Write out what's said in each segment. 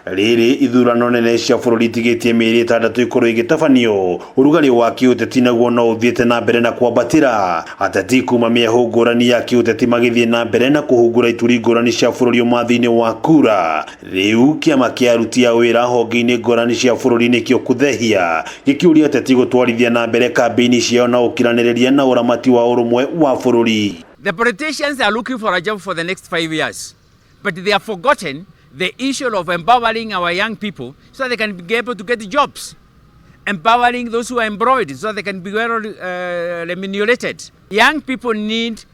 Rĩrĩ ithurano nene cia bũrũri itigĩtie mĩeri 6 ikorwo igĩtabanio, ũrugarĩ wa kĩũteti naguo no ũthiĩte na mbere na kwambatĩra. Ateti kuma mĩahũ ngũrani ya kĩũteti magĩthiĩ na mbere na kũhungura ituri ngũrani cia bũrũri ũmathi-inĩ wa kura. Rĩu kĩama kĩa aruti a wĩra honge-inĩ ngũrani cia bũrũri nĩkĩo kũthehia gĩkĩũria ateti gũtwarithia na mbere kambĩini ciao na ũkiranĩrĩria na ũramati wa ũrũmwe wa bũrũri. The politicians are looking for a job for the next 5 years, but they have forgotten the issue of empowering our young people so they can be able to get jobs, empowering those who are employed so they can be well remunerated. Young people need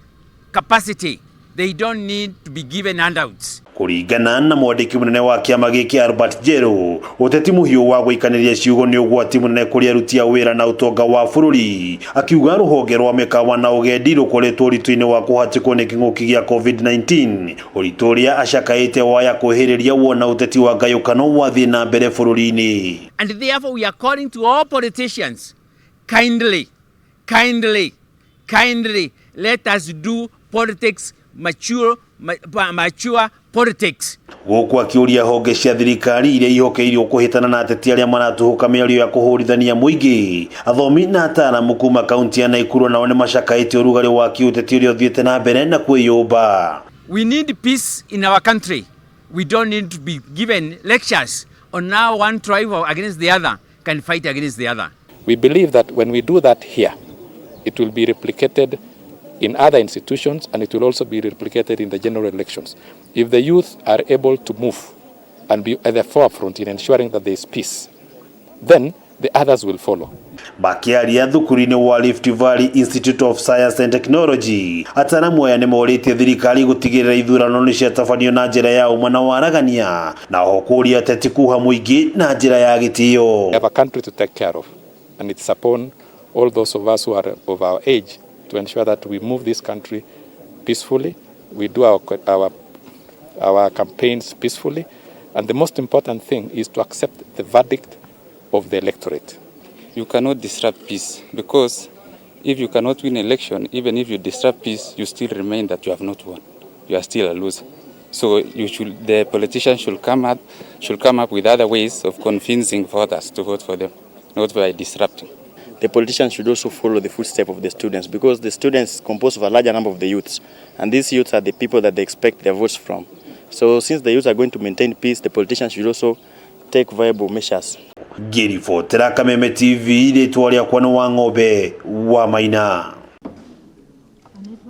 capacity. They don't need to be given handouts. Kũringana na mwandĩki mũnene wa kĩama gĩkĩ Albert Njeru, ũteti mũhiũ wa gũikanĩria ciugo nĩ ũgwati mũnene kũrĩ aruti a wĩra na ũtonga wa bũrũri. Akiuga rũhonge rwa mĩkawa na ũgendi rũkoretwo ũritũ-inĩ wa kũhatĩkwo nĩ kĩng'ũki gĩa COVID-19, ũritũ ũrĩa acakaĩte waya kwĩhĩrĩria wona ũteti wa ngayũkano wathiĩ na mbere bũrũri-inĩ. And therefore, we are calling to all politicians, kindly, kindly, kindly, let us do politics, mature, mature politics. Gũkũ akĩũria honge cia thirikari iria ihokeirwo kũhĩtana na ateti arĩa maratũhũka mĩario ya kũhũrithania mũingĩ. Athomi na ataaramu kuma kaunti ya Naikuru nao nĩ macakaĩte ũrugarĩ wa kĩũteti ũrĩa ũthiĩte na mbere na kwĩyũmba. We need peace in our country. We don't need to be given lectures on how one tribe against the other can fight against the other. We believe that when we do that here, it will be replicated in other institutions and it will also be replicated in the general elections. If the youth are able to move and be at the forefront in ensuring that there is peace, then the others will follow. Makĩaria thukuru-inĩ wa Rift Valley Institute of Science and Technology, ataramu aya nĩ morĩtie thirikari gũtigĩrĩra ithurano nĩ ciatabanio na njĩra ya ũma na waragania, na oho kũũria ateti kuha mũingĩ na njĩra ya gĩtĩo. We have a country to take care of, and it's upon all those of us who are of our age to ensure that we move this country peacefully, we do our campaigns peacefully, and the most important thing is to accept the verdict of the electorate. You cannot disrupt peace, because if you cannot win election, even if you disrupt peace, you still remain that you have not won. You are still a loser. So the politicians should come up with other ways of convincing voters to vote for them, not by disrupting. The politicians should also follow the footsteps of the students, because the students compose of a larger number of the youths, and these youths are the people that they expect their votes from. So since the youths are going to maintain peace, the politicians should also take viable measures. Ngĩribotera Kameme TV, rĩtwa rĩakwa nĩ Wang'ombe wa Maina.